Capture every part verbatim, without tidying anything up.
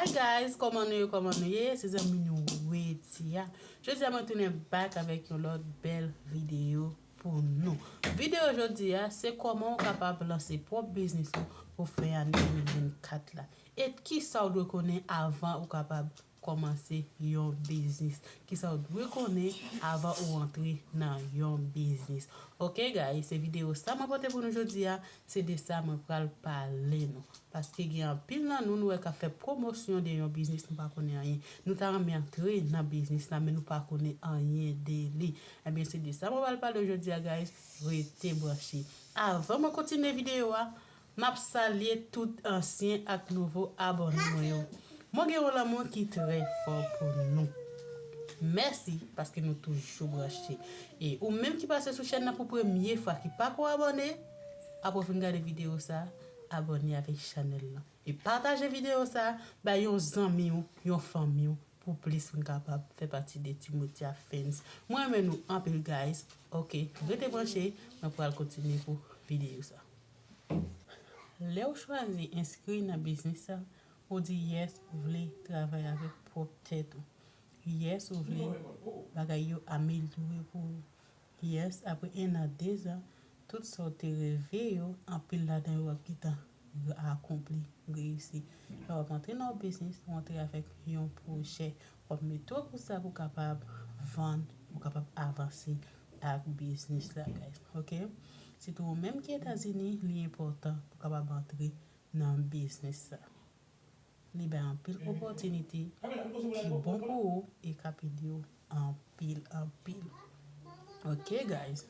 Hi guys, kòman nou ye, kòman nou ye? Se zanmi nou Weti a. Jodi a mwen tounen back avèk yon lòt bèl videyo pou nou. Videyo jodi a, se kòman ou kapab lanse pwòp biznis ou pou fen ane de mil vennkat la. E kisa ou dwe konnen avan ou kapab kòmanse yon biznis? Kisa ou dwe konnen avan ou antre nan yon biznis? Ok guys, se videyo sa mwen pote pou nou jodi a, se de sa mwen pral pale nou. Paske gen anpil nan nou, nou wè k ap fè pwomosyon de yon biznis, nou pa konnen anyen. Nou ta renmen antre nan biznis la, men nou pa konnen anyen de li. Ebyen, se de sa mwen pral pale jodi a, guys. Rete branche. Avan mwen kontinye videyo a, m ap salye tout ansyen ak nouvo abòne mwen yo. Mwen gen yon lanmou ki trè fò pou nou. Mèsi paske nou toujou branche. E ou menm ki pase sou chèn nan pou premye fwa, ki pako abòne, apre w fin gade videyo sa, abòne avèk chanèl lan. E pataje videyo sa, bay yon zanmi w, yon fanmi w, pou plis moun kapab fè pati de Team Weti a fans. Mwen renmen nou anpil, guys. Ok, rete branche, mwen pral kontinye pou videyo sa. Lè w chwazi enskri nan biznis sa, ou di yes, ou vle travay avèk pwòp tèt ou. Yes, ou vle bagay yo amelyore pou ou. Yes, apre en an, de zan, tout sa w te reve yo, anpil ladan yo w ap gentan akonpli, reyisi. Lè w ap antre nan yon biznis, ou antre avèk yon pwojè. W ap mete w pou sa pou w kapab vann, pou w kapab avanse ak biznis la, guys. Ok? Sitou ou menm ki Etazini, li enpòtan pou w kapab antre nan biznis sa. Li bay anpil opòtinite ki bon pou ou e k ap ede w anpil, anpil. Ok, guys.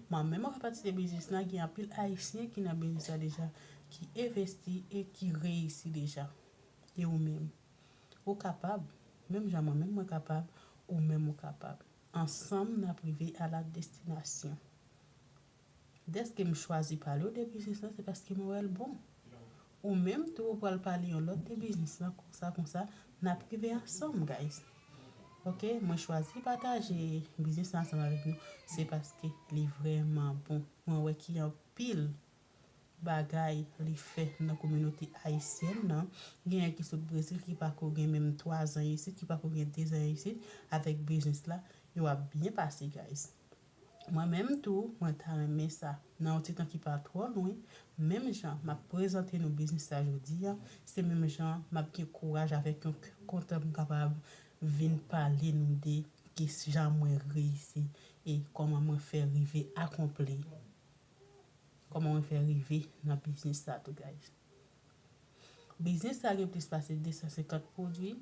Mwen menm, mwen fè pati de biznis la, gen anpil Ayisyen ki nan biznis la deja, ki envesti e ki reyisi deja. E ou menm? Ou kapab. Menm jan mwen menm, mwen kapab, ou menm ou kapab. Ansanm, n ap rive a la destinasyon. Dèske m chwazi pale w de biznis lan, se paske mwen wè l bon. Ou menm tou, ou pral pale yon lòt de biznis lan, konsa, konsa, n ap rive ansanm, guys. Ok, mwen chwazi pataje biznis lan ansanm avèk nou, se paske li vrèman bon. Mwen wè ki anpil bagay li fè nan kominote ayisyèn nan. Genyen ki sot Brezil, ki pako gen menm twa zan isit, ki pako gen de zan isit, avèk biznis la, yo ap byen pase, guys. Mwen menm tou, mwen ta renmen sa. Nan yon ti tan ki pa twò lwen, menm jan m ap prezante nou biznis sa jodi a, se menm jan m ap gen kouraj avèk yon kè kontan pou m kapab vin pale nou de ki jan mwen reyisi e kòman mwen fè rive akonpli. Kòman mwen fè rive nan biznis sa tou, guys. Biznis sa gen plis pase de san senkant pwodui.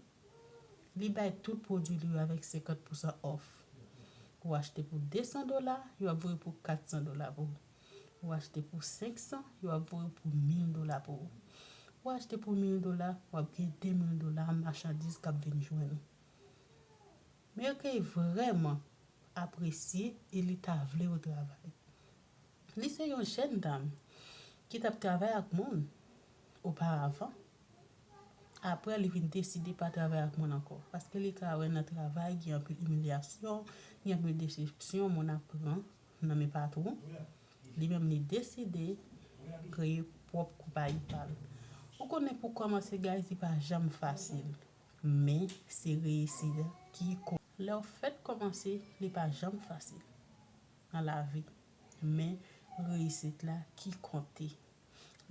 Li bay tout pwodui li yo avèk senkant pousan òf. Ou achte pou de san dola, yo ap voye pou kat san dola pou ou. Ou achte pou senk san, yo ap voye pou mil dola pou ou. Ou achte pou mil dola, w ap gen de mil dola machandiz k ap vin jwenn ou. Merkey vrèman apresye e li ta vle w travay. Li se yon jèn dam ki t ap travay ak moun oparavan. Apre, li vin deside pa travay ak moun ankò. Paske li ka wè nan travay, gen anpil imilyasyon, gen anpil desepsyon moun ap pran nan men patwon. Li menm, li deside kreye pwòp konpayi pa l. Ou konnen pou kòmanse, guys, li pa janm fasil. Men, se reyisit la ki ko-, lè w fèk kòmanse, li pa janm fasil nan lavi. Men, reyisit la ki konte.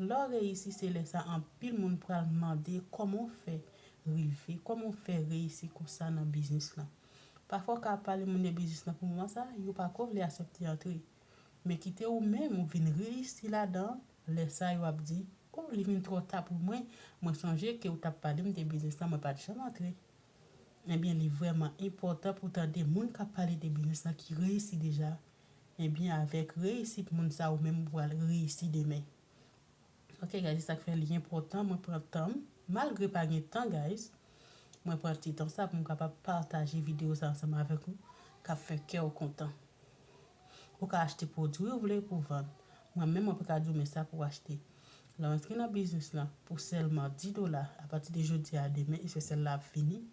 Lè w reyisi, se lè sa anpil moun pral mande kòman w fè rive, kòman w fè reyisi konsa nan biznis lan. Pafwa w ka ap pale moun de biznis lan pou moman sa, yo pako vle aksepte antre. Men kite ou menm, ou vin reyisi ladan, lè sa yo ap di, o, li vin twò ta pou mwen, mwen sonje ke ou t ap pale m de biznis lan, mwen pa t janm antre. Ebyen, li vrèman enpòtan pou w tande moun k ap pale de biznis lan ki reyisi deja. Ebyen, avèk reyisit moun sa, ou menm ou pral reyisi demen. Ok, guys, se sa k fè li enpòtan mwen pran tan m, malgre pa gen tan, guys, mwen pran ti tan sa pou m kapab pataje videyo sa ansanm avèk ou, k ap fè kè w kontan. Ou ka achte pwodui ou vle pou vann. Mwen menm, mwen pa ka di w men sa pou w achte. Lè w enskri nan biznis lan pou sèlman dis dola, apati de jodi a demen, e se sèl la ap fini,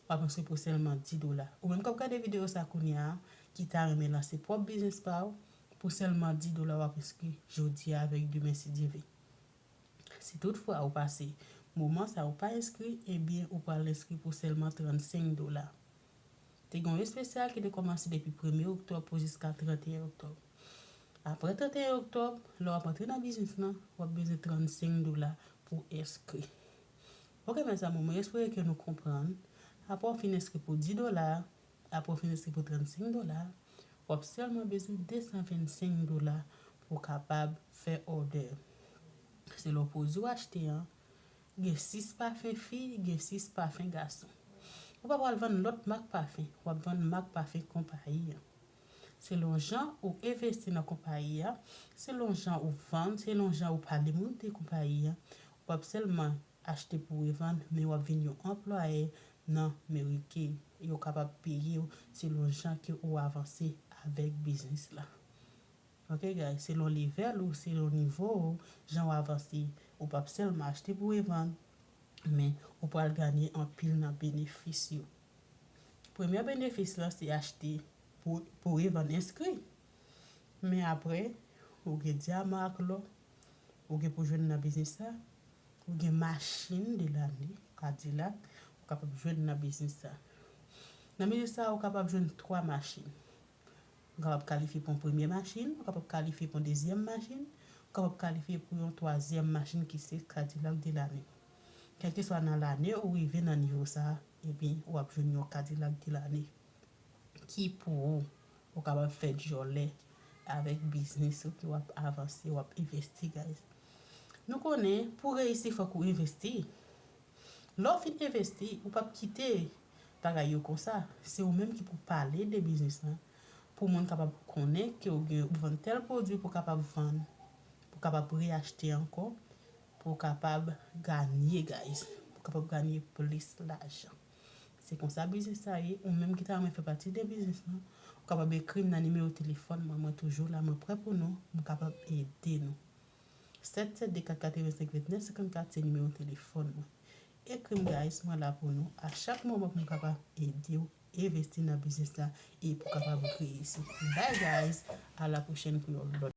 w ap enskri pou sèlman dis dola. Ou menm k ap gade videyo sa kounye a, ki ta renmen lanse pwòp biznis pa w, pou sèlman dis dola w ap enskri jodi a avèk demen si Dye vle. Si toutfwa ou pase moman sa ou pa enskri, ebyen ou pral enskri pou sèlman trannsenk dola. Te gen yon espesyal ki te kòmanse depi premye oktòb pou jiska trannteyen oktòb. Apre trannteyen oktòb, lè w ap antre nan biznis lan, w ap bezwen trannsenk dola pou enskri. Ok, mezanmi, mwen espere ke nou konprann. Apre w fin enskri pou dis dola, apre w fin enskri pou trannsenk dola, w ap sèlman bezwen desan vennsenk dola pou w kapab fè òdè. Selon pwodui w achte an, gen sis pafen fi, gen sis pafen gason. Ou pa pral vann lòt mak pafen, w ap vann mak pafen konpayi an. Selon jan ou envesti nan konpayi a, selon jan ou vann, selon jan ou pale moun de konpayi a, w ap sèlman achte pou revann, men w ap vin yon anplwaye nan Merike. Yo kapab peye w selon jan ke ou avanse avèk biznis la. Ok, guys, selon level ou, selon nivo ou, jan w avanse, ou p ap sèlman achte pou revann, men ou pral ganye anpil nan benefis yo. Premye benefis lan se achte pou, pou revann enskri. Men apre, ou gen dyaman ak lò, ou gen pou jwenn nan biznis sa, ou gen machin de lane, Kadilak, ou kapab jwenn nan biznis sa. Nan biznis sa, ou kapab jwenn twa machin. Ou kapab kalifye pou yon premye machin, ou kapab kalifye pou yon dezyèm machin, ou kapab kalifye pou yon twazyèm machin ki se Kadilak de lane. Kèlkeswa nan lane ou rive nan nivo sa, ebyen, w ap jwenn yon Kadilak de lane ki pou ou. Ou kapab fè djòlè avèk biznis ou ke w ap avanse, w ap envesti, guys. Nou konnen, pou reyisi, fòk ou envesti. Lè w fin envesti, ou p ap kite bagay yo konsa. Se ou menm ki pou pale de biznis lan. Pou moun kapab konnen ke w gen, ou vann tèl pwodui pou kapab vann, pou kapab reyachte ankò, pou w kapab ganye, guys. Pou w kapab ganye plis lajan. Se konsa biznis sa ye. Ou menm ki ta renmen fè pati de biznis lan, ou kapab ekri m nan nimewo telefòn mwen. Mwen toujou la, mwen prè pou nou, mwen kapab ede nou. Sèt sèt de kat katrevensenk vennèf senkannkat se nimewo telefòn mwen. Ekri m, guys, mwen la pou nou a chak moman pou m kapab ede w envesti nan biznis la e pou kapab reyisi. Bye, guys, a la pwochèn pou yon lòt